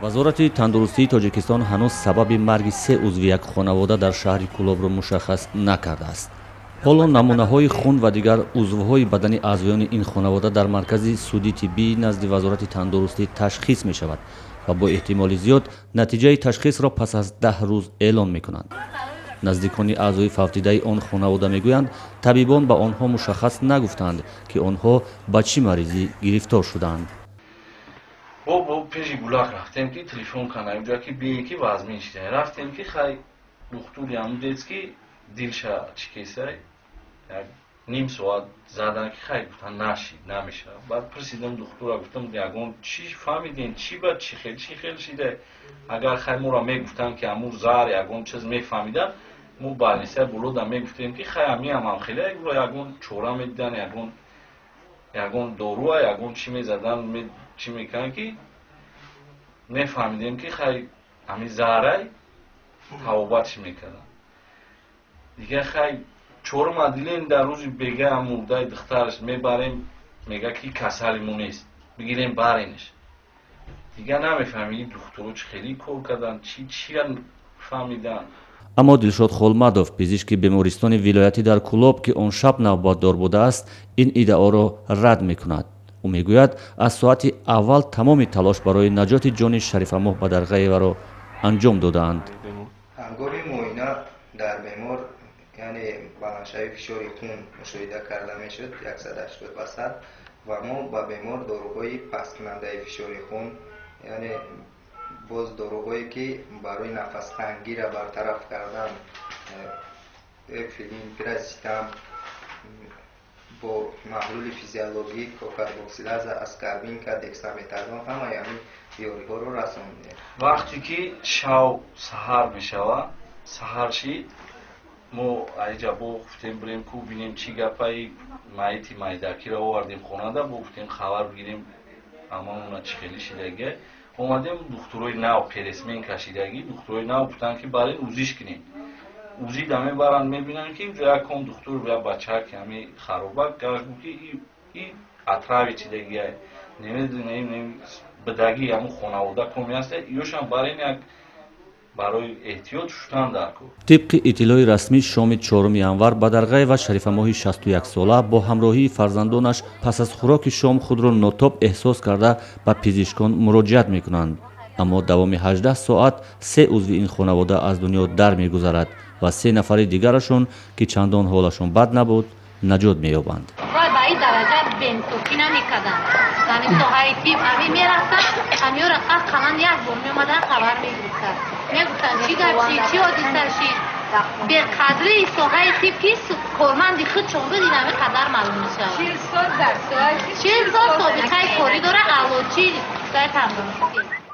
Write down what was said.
Вазорати тандурустии Тоҷикистон ҳанӯз сабаби марги се узви як хонавода дар шаҳри Кӯлобро мушаххас накардааст. Ҳоло намунаҳои хун ва дигар узвҳои бадани аъзоёни ин хонавода дар маркази судӣ тиббӣ назди Вазорати тандурустӣ ташхис мешавад ва бо эҳтимоли зиёд натиҷаи ташхисро пас аз 10 рӯз эълон мекунанд. Наздикони аъзои фавтидаи он хонавода мегӯянд, табибон ба онҳо мушаххас нагуфтанд, ки онҳо ба чӣ маризӣ гирифтор шудаанд. Бо пеши Гулак рафтем, ки телефон кардам инҷа, ки бие, ки вазмин шида. Рафтем, ки хай, духтури ҳамун детский дилша чӣ кесай, як ним соат задан, ки хай, гуфтан, нашид, намешавад. Баъд пурсидам духтура, гуфтам: «Ягон чӣ фаҳмидем, чӣ ба чӣ хел, чӣ хел шида?» Агар хай моро мегуфтанд, ки ҳамун зар ягон чиз мефаҳмидан, мо больница болода мегуфтем, ки хай, ҳамиам ҳам хеле ягон чора медидан, ягон доруа, ягон чӣ мезадан, чӣ мекунанд, ки мефаҳмидем, ки хай, ҳамин зарай табобат чӣ мекарданд. Дигар хай, чорум отделение дар рӯзи бега мурдаи духтараш мебарем, мега, ки касали мо нест, бигирем, баренаш. Дигар намефаҳмем, ин духтуро чӣ хеле кор карданд, чӣ чия фаҳмиданд. Аммо Дилшод Холмадов, пизишки бемористони вилоятӣ дар Кӯлоб, ки он шаб навбатдор будааст, ин иддаоро рад мекунад. Ӯ мегӯяд, аз соати аввал тамоми талош барои наҷоти ҷони Шарифамоҳ Бадарғаеваро анҷом додаанд. Ҳангоми муоина дар бемор, яъне баландшавии фишори хун мушоҳида карда мешуд, 180 ба 100, ва мо ба бемор доруҳои пасткунандаи фишори хун, яъне боз доруҳое, ки барои нафастангиро бартараф кардан, эуфиллин, пирацетам, бо маҳлули физиологӣ, кокарбоксилаза, аскорбинка, дексаметазон, ҳамаи ҳамин ёриҳоро расондем. Вақте ки шав саҳар мешавад, саҳар шид, мо аиҷа бо гуфтем, бирем ку, бинем чӣ гапаи. Маити майдакиро овардем хонада, бо гуфтем, хабар бигирем, амаона чӣ хеле шидагия. Омадем, духтурои нав пересмен кашидагӣ, духтурои нав гуфтанд, ки барен, УЗИш кунем. УЗИ да мебаранд, мебинанд, ки инҷо як ком духтур, як бачак, ҳами харобак гаш гуфт, ки и отравить шидагия, намедонем, бидагӣ ҳамун хонавода коми аст, ёшам барен, як барои эҳтиёт шуштан дар кор. Тибқи иттилои расмӣ, шоми 4 январ Бадарғаева Шарифамоҳи 61сола бо ҳамроҳии фарзандонаш пас аз хӯроки шом худро нотоб эҳсос карда, ба пизишкон муроҷиат мекунанд. Аммо давоми 18 соат се узви ин хонавода аз дунё дар мегузарад ва се нафари дигарашон, ки чандон ҳолашон бад набуд, наҷот меёбанд. Вай ба ин дараҷа беинсофӣ намекарданд. Ҳамин соҳаи тиб ҳамин мерафтанд, ҳамёра ақаллан як бор меомадан, хабар мегирифтанд, мегуфтанд, чӣ гап шид, чӣ ҳодиса шид. Беқадрии соҳаи тиб, ки корманди худшон буд, ин ҳамин қадар маълум мешавад. 40 сол собиқаи корӣ дора, аълочи соҳаи тандурустӣ.